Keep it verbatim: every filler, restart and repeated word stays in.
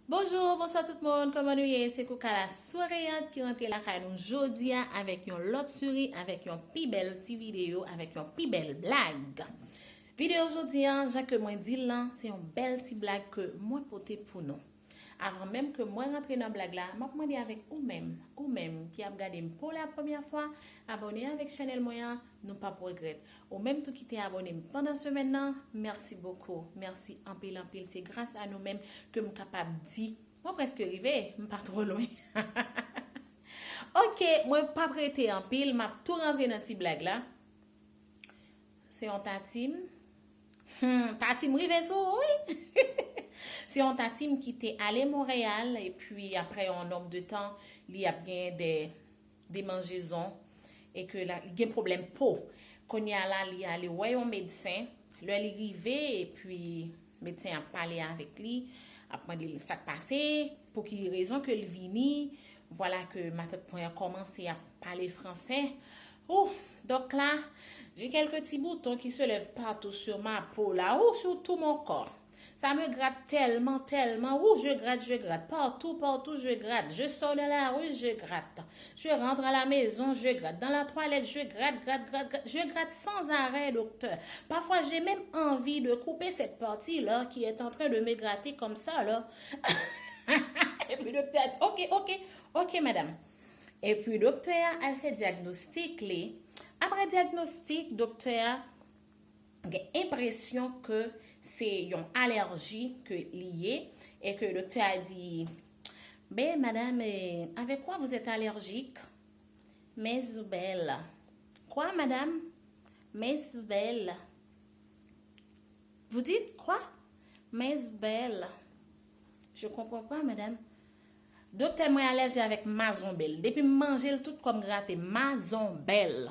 Bonjou, bonswa tout moun, kòman nou ye? Se Koukala Souriant ki rantre lakay nou jodi a avèk yon lòt souri, avèk yon pi bèl ti videyo, avèk yon pi bèl blag. Videyo jodi a, jan ke mwen di l lan, se yon bèl ti blag ke mwen pote pou nou. Avan menm ke mwen rantre nan blag la, m ap mande avèk ou menm, ou menm ki ap gade m pou la premyè fwa, abòne avèk chanèl mwen an, nou p ap regrèt. Ou menm tou ki te abòne m pandan semèn nan, mèsi bokou. Mèsi anpil, anpil. Se gras a nou menm ke m kapab di, mwen prèske rive, m pa twò lwen. Ok, mwen p ap rete anpil, m ap tou rantre nan ti blag la. Se yon tati m. Hmm, tati m rive sou ou, wi. Se yon tati m ki te ale Monreyal, epi apre yon nonb de tan, li ap gen de demanjezon e ke la, li gen pwoblèm po. Kounye a la, li ale wè yon medsen. Lè li rive, epi medsen ap pale avèk li, ap mande l sa k pase, pou ki rezon ke l vini. Vwala ke matant mwen an kòmanse ap pale fransè. Ouh, donc là, j'ai quelques petits boutons qui se lèvent partout sur ma peau là, ou sur tout mon corps. Ça me gratte tellement, tellement. Ouh, je gratte, je gratte. Partout, partout, je gratte. Je sors dans la rue, je gratte. Je rentre à la maison, je gratte. Dans la toilette, je gratte, gratte, gratte, gratte. Je gratte sans arrêt, docteur. Parfois, j'ai même envie de couper cette partie-là qui est en train de me gratter comme ça, là. Et puis, docteur a dit, ok, ok, ok, madame. Epi doktè a al fè dyagnostik li. Apre dyagnostik, doktè a gen enpresyon ke se yon alèji ke li ye, e ke doktè a di, ben, madame, euh, avec quoi vous êtes allergique? Mes oubelles. Quoi, madame? Mes oubelles. Vous dites quoi? Mes oubelles. Je comprends pas, madame. Doktè mwen alèji avèk mazonbèl. Depi m manje l, tout kò m grate. Mazonbèl.